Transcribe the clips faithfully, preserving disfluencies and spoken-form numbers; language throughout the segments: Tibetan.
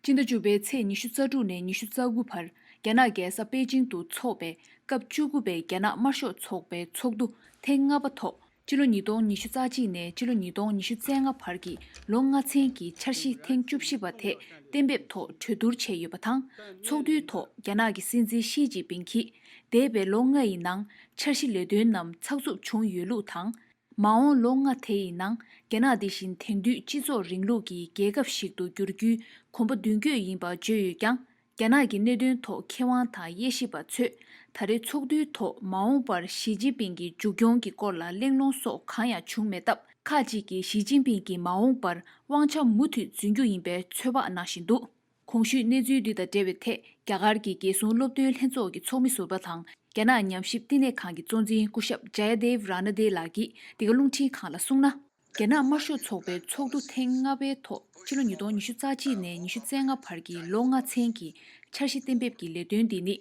སྤྱི་ཟླ་བཅུ་པའི་ཚེས་ཉི་ཤུ་རྩ་དྲུག་ནས་ཉི་ཤུ་རྩ་དགུ་བར་རྒྱ་ནག་རྒྱལ་ས་པེ་ཅིང་དུ་འཚོགས་པའི་སྐབས་བཅུ་དགུ་པའི་རྒྱ་ནག་དམར་ཤོག་ཚོགས་པའི་ཚོགས་འདུ་ཐེངས་ལྔ་པ་ཐོག་ཕྱི་ལོ་ཉིས་སྟོང་ཉི་ཤུ་རྩ་གཅིག་ནས་ཕྱི་ལོ་ཉིས་སྟོང་ཉི་ཤུ་རྩ་ལྔ་བར་གྱི་ལོ་ལྔ་ཚན་གྱི་འཆར་གཞི་ཐེངས་བཅུ་བཞི་པ་དེ་གཏན་འབེབས་ཐོག་གྲོས་བསྡུར་བྱས་ཡོད་པ་དང་། ཚོགས་འདུའི་ཐོག་རྒྱ་ནག་གི་སྲིད་འཛིན་ཞི་ཅིན་ཕིང་གིས། འདས་པའི་ལོ་ལྔ་ཡི་ནང་འཆར་གཞི་ལས་དོན་རྣམས་ཚགས་ཚུད་བྱུང་ཡོད་ལུགས་དང་། མ་འོངས་ལོ་ལྔ་དེ་ཡི་ནང་རྒྱ་ནག་འདི་བཞིན་དེང་དུས་སྤྱི་ཚོགས་རིང་ལུགས་ཀྱི་རྒྱལ་ཁབ་ཞིག་ཏུ་འགྱུར་རྒྱུའི་གོམ་པ་མདུན་སྐྱོད་ཡིན་པ་བརྗོད་ཡོད་ཀྱང་། རྒྱ་ནག་གི་གནད་དོན་ཐོག་མཁས་དབང་དང་དབྱེ་ཞིབ་པ་ཚོས་ད་རེས་ཚོགས་འདུའི་ཐོག་མ་འོངས་པར་ཞི་ཅིན་ཕིང་གི་མཇུག་སྐྱོང་གི་སྐོར་ལ་གླེང་སློང་སོགས་གང་ཡང་བྱུང་མེད་སྟབས། ཁག་ཅིག་གིས་ཞི་ཅིན་ཕིང་གིས་མ་འོངས་པར་དབང་ཆ་མུ་མཐུད་འཛིན་རྒྱུ་ཡིན་པའི་ཚོད་དཔག་གནང་བཞིན་འདུག་གོང་ཞུས་གནས་ཚུལ་འདི་དང་འབྲེལ་བའི་ཐད། རྒྱ་གར་གྱི་རྒྱལ་སྲུང་སློབ་སྟོན་ལྷན་ཚོགས་ཀྱི་ཚོགས་མི་ཟུར་པ་དང་། རྒྱ་ནག་ཉམས་ཞིབ་བསྟི་གནས་ཁང་གི་གཙོ་འཛིན་སྐུ་ཞབས་ཇཱ་ཡ་དེབ་ར་ན་དེ་ལགས་ཀྱིས་འདི་ག་རླུང་འཕྲིན་ཁང་ལ་གསུངས་ན། རྒྱ་ནག་དམར་ཤོག་ཚོགས་པའི་ཚོགས་འདུ་ཐེངས་ལྔ་པའི་ཐོག་ཕྱི་ལོ་ཉིས་སྟོང་ཉི་ཤུ་རྩ་གཅིག་ནས་ཉི་ཤུ་རྩ་ལྔ་བར་གྱི་ལོ་ལྔ་ཚན་གྱི་འཆར་གཞི་གཏན་འབེབས་ཀྱི་ལས་དོན་འདི་ནི།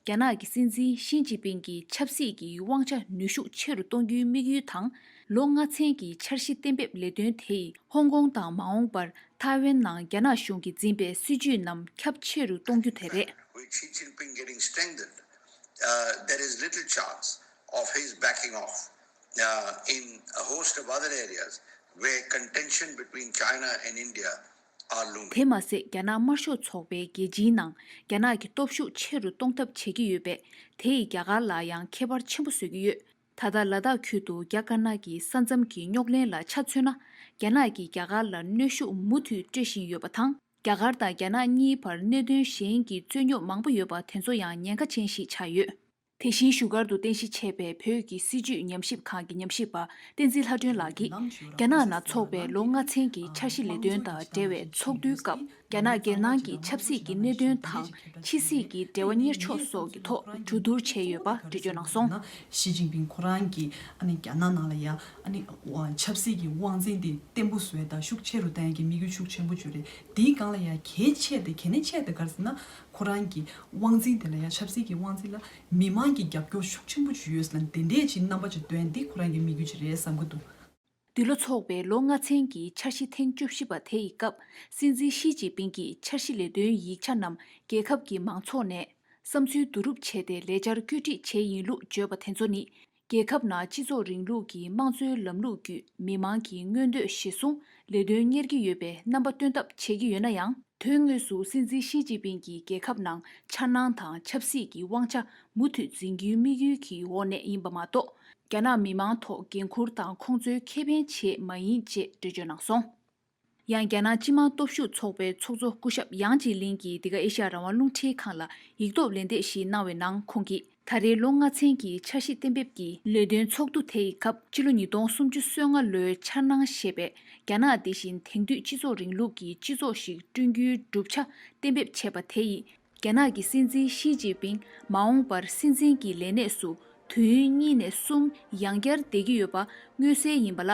རྒྱ་ནག་གི་སྲིད་འཛིན་ཞི་ཅིན་ཕིང་གི་ཆབ་སྲིད་ཀྱི་དབང་ཆ་ནུས་ཤུགས་ཆེ་རུ་གཏོང་རྒྱུའི་དམིགས་ཡུལ་དང་། ལོ་ལྔ་ཚན་གྱི་འཆར་གཞི་གཏན་འབེབས་ལས་དོན་དེ་ཡིས་ཧོང་ཀོང་དང་མ་འོངས་པར་ཐའེ་ཝན་ནང་རྒྱ་ནག་གཞུང་གིས་འཛིན་པའི་སྲིད་ཇུས་རྣམས་ཁྱབ་ཆེ་རུ་གཏོང་རྒྱུ་དེ་རེད། With Xi Jinping getting strengthened, uh, there is little chance of his backing off, uh, in a host of other areas where contention between China and India are looming. དེ་མ་ཟད། རྒྱ་ནག་དམར་ཤོག་ཚོགས་པའི་རྒྱལ་སྤྱིའི་ནང་རྒྱ་ནག་གི་སྟོབས་ཤུགས་ཆེ་རུ་གཏོང་ཐབས་བྱེད་ཀྱི་ཡོད་པས། དེ་ཡིས་རྒྱ་གར་ལ་ཡང་ཁྱད་པར་ཆེན་པོ་བཟོ་གི་ཡོད། ད་ལྟ་ལ་དྭགས་ཁུལ་དུ་རྒྱ་དཀར་ནག་གི་ས་མཚམས་ཀྱི་རྙོག་གླེང་ལ་ཆ་མཚོན་ན། རྒྱ་ནག་གིས་རྒྱ་གར་ལ་གནོན་ཤུགས་མུ་མཐུད་སྤྲོད་བཞིན་ཡོད་པ་དང་། རྒྱ་གར་དང་རྒྱ་ནག་གཉིས་བར་གནད་དོན་གཞན་གྱི་རྩོད་རྙོག་མང་པོ་ཡོད་པ་དེ་ཚོ་ཡང་ཉེན་ཁ་ཅན་ཞིག་ཆགས་ཡོད། དེ་བཞིན་བཞུགས་སྒར་དུ་རྟེན་གཞི་བྱས་པའི་བོད་ཀྱི་སྲིད་བྱུས་ཉམས་ཞིབ་ཁང་གི་ཉམས་ཞིབ་པ་བསྟན་འཛིན་ལྷ་སྒྲོན་ལགས་ཀྱིས། རྒྱ་ནག་ནང་འཚོགས་པའི་ལོ་ལྔ་ཚན་གྱི་འཆར་གཞི་ལས་དོན་དང་འབྲེལ་བའི་ཚོགས་འདུའི་སྐབས། རྒྱ་ནག་རྒྱལ་ནང་གི་ཆབ་སྲིད་ཀྱི་གནད་དོན་དང་། ཕྱི་སྲིད་ཀྱི་འབྲེལ་བ་གཉེར་ཕྱོགས་སོགས་ཀྱི་ཐོག་གྲོས་བསྡུར་བྱས་ཡོད་པ་འགྲེལ་བརྗོད་གནང་སོང་། ཞི་ཅིན་ཕིང་ཁོ་རང་གིས་ཨ་ནི་རྒྱ་ནག་ནང་ལ་ཡ་ཨ་ནི་ཆབ་སྲིད་ཀྱི་དབང་འཛིན་དེ་བརྟན་པོ་བཟོ་ཡ་དང་ཤུགས་ཆེ་རུ་གཏོང་ཡ་གི་དམིགས་ཡུལ་ཤུགས་ཆེན་པོ་བརྗོད་རེད། དེའི་སྒང་ལ་ཡ་གལ་ཆེ་དེ་གལ་གནད་ཆེ་དེ་ག་རེ་ཟེར་ན། ཁོ་རང་གི་དབང་འཛིན་དེ་ལ་ཡ་ཆབ་སྲིད་ཀྱི་དབང་འཛིན་ལ་མི་མང་གི་རྒྱབ་སྐྱོར་ཤུགས་ཆེན་པོ་ཅིག་ཡོད་ཟེར་ན་དེ་འདྲས་ཅིག་རྣམ་པ་ཅིག་སྟོན་ཡ་འདི་ཁོ་རང་གི་དམིགས་ཡུལ་ཅིག་རེད་བསམ་གྱི་འདུག་འདི་ལོ་འཚོགས་པའི་ལོ་ལྔ་ཚན་གྱི་འཆར་གཞི་ཐེངས་བཅུ་བཞི་པ་དེ་ཡི་སྐབས། སྲིད་འཛིན་ཞི་ཅིན་ཕིང་གིས་འཆར་གཞི་ལས་དོན་ཡིག་ཆ་རྣམས་རྒྱལ་ཁབ་ཀྱི་མང་ཚོགས་ནས་བསམ་ཚུལ་བསྡུ་རུབ་བྱས་ཏེ་ལས་འཆར་བཀོད་སྒྲིག་བྱས་ཡིན་ལུགས་བརྗོད་པ་དེ་ཚོ་ནི། རྒྱལ་ཁབ་ནང་སྤྱི་ཚོགས་རིང་ལུགས་ཀྱི་དམངས་གཙོའི་ལམ་ལུགས་བརྒྱུད་མི་མང་གི་མངོན་འདོད་གཞིར་བཟུང་ལས་དོན་གཉེར་གྱི་ཡོད་པའི་རྣམ་པ་སྟོན་ཐབས་བྱེད་ཀྱི་ཡོད་ན་ཡང་། དོན་དངོས་སུ་སྲིད་འཛིན་ཞི་ཅིན་ཕིང་གིས་རྒྱལ་ཁབ་ནང་འཆར་སྣང་དང་ཆབ་སྲིད་ཀྱི་དབང་ཆ་མུ་མཐུད་འཛིན་རྒྱུའི་དམིགས་ཡུལ་གྱི་འོག་ནས་ཡིན་པ་མ་གཏོགས། རྒྱ་ནག་མི་མང་ཐོག་འགན་འཁུར་དང་ཁོང་ཚོའི་ཁེ་ཕན་ཆེད་མ་ཡིན་ཅེས་འགྲེལ་བརྗོད་གནང་སོང་། ཡང་རྒྱ་ནག་སྤྱི་དམངས་སྟོབས་ཤུགས་ཚོགས་པའི་ཚོགས་གཙོ་སྐུ་ཞབས་ཡང་ཅི་ལིན་གྱིས་འདི་ག་ཨེ་ཤ་ཡ་རང་དབང་རླུང་འཕྲིན་ཁང་ལ་ཡིག་ཐོག་ལན་འདེབས་ཤིག་གནང་བའི་ནང་ཁོང་གིས། ད་རེས་ལོ་ལྔ་ཚན་གྱི་འཆར་གཞི་གཏན་འབེབས་ཀྱི་ལས་དོན་ཚོགས་འདུ་དེ་ཡི་སྐབས། ཕྱི་ལོ་ཉིས་སྟོང་སུམ་ཅུ་སོ་ལྔ་ལོའི་འཆར་སྣང་ཞེས་པའི་རྒྱ་ནག་འདི་བཞིན་དེང་དུས་སྤྱི་ཚོགས་རིང་ལུགས་ཀྱི་སྤྱི་ཚོགས་ཤིག་བསྐྲུན་རྒྱུའི་གྲུབ་ཆ་གཏན་འབེབས་བྱས་པ་དེ་ཡིས། རྒྱ་ནག་གི་སྲིད་འཛིན་ཞི་ཅིན་ཕིང་མ་འོངས་པར་སྲིད་འཛིན་གྱི་ལས་གནས་སུ་དུས་ཡུན་གཉིས་ནས་གསུམ་ཡང་བསྐྱར་བསྡད་ཀྱི་ཡོད་པ་མངོན་གསལ་ཡིན་པ་ལ།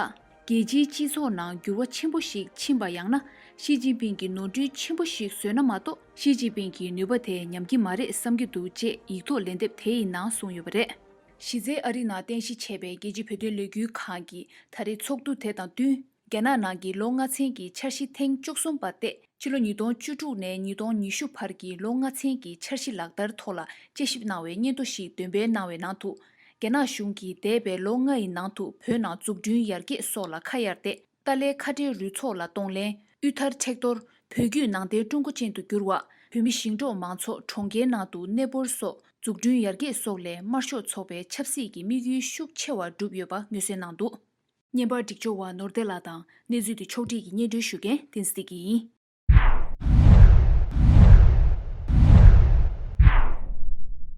རྒྱལ་སྤྱིའི་སྤྱི་ཚོགས་ནང་འགྱུར་བ་ཆེན་པོ་ཞིག་ཕྱིན་པ་ཡང་ན། ཞི་ཅིན་ཕིང་གི་ནོར་འཁྲུལ་ཆེན་པོ་ཞིག་བཟོས་ན་མ་གཏོགས། ཞི་ཅིན་ཕིང་གི་ནུས་པ་དེ་ཉམས་ཀྱི་མ་རེད་བསམ་གྱི་འདུག་ཅེས་ཡིག་ཐོག་ལན་འདེབས་དེ་ཡི་ནང་གསུངས་ཡོད་པ་རེད། གཞི་རྩའི་ཨ་རི་ནང་རྟེན་གཞི་བྱས་པའི་རྒྱལ་སྤྱིའི་བོད་དོན་ལས་འགུལ་ཁང་གིས་ད་རེས་ཚོགས་འདུ་དེ་དང་བསྟུན། རྒྱ་ནག་ནང་གི་ལོ་ལྔ་ཚན་གྱི་འཆར་གཞི་ཐེངས་བཅུ་གསུམ་པ་སྟེ། ཕྱི་ལོ་ཉིས་སྟོང་བཅུ་དྲུག་ནས་ཉིས་སྟོང་ཉི་ཤུ་བར་གྱི་ལོ་ལྔ་ཚན་གྱི་འཆར་གཞི་ལག་བསྟར་ཐོག་ལ་དཔྱད་ཞིབ་གནང་བའི་སྙན་ཐོ་ཞིག་འདོན་སྤེལ་གནང་བའི་ནང་དུ། རྒྱ་ནག་གཞུང་གིས་འདས་པའི་ལོ་ལྔ་ཡི་ནང་དུ་བོད་ནང་འཛུགས་སྐྲུན་ཡར་རྒྱས་སོགས་ལ་ཁ་གཡར་ཏེ། ཏཱ་ལའི་ཁ་བྲལ་རུ་ཚོགས་ལ་གདོང་ལེན། དབུལ་ཐར་མཁྲེགས་གཏོར། བོད་བརྒྱུད་ནང་བསྟན་ཀྲུང་གོ་ཅན་དུ་བསྒྱུར་བ། བོད་མི་ཞིང་འབྲོག་མང་ཚོགས་གྲོང་ཁྱེར་ནང་དུ་གནས་སྤོར་སོགས་འཛུགས་སྐྲུན་ཡར་རྒྱས་སོགས་ལས་དམར་ཤོག་ཚོགས་པའི་ཆབ་སྲིད་ཀྱི་དམིགས་ཡུལ་ཤུགས་ཆེ་བ་བསྒྲུབས་ཡོད་པ་མངོན་གསལ་གནང་འདུག་བརྙན་པར་སྒྲིག་སྦྱོར་བ་ནོར་བདེ་ལགས་དང་། གནས་ཚུལ་དེ་ཕྱོགས་སྒྲིག་གིས་སྙན་སྒྲོན་ཞུ་མཁན་བསྟན་འཛིན་བདེ་སྐྱིད་ཡིན།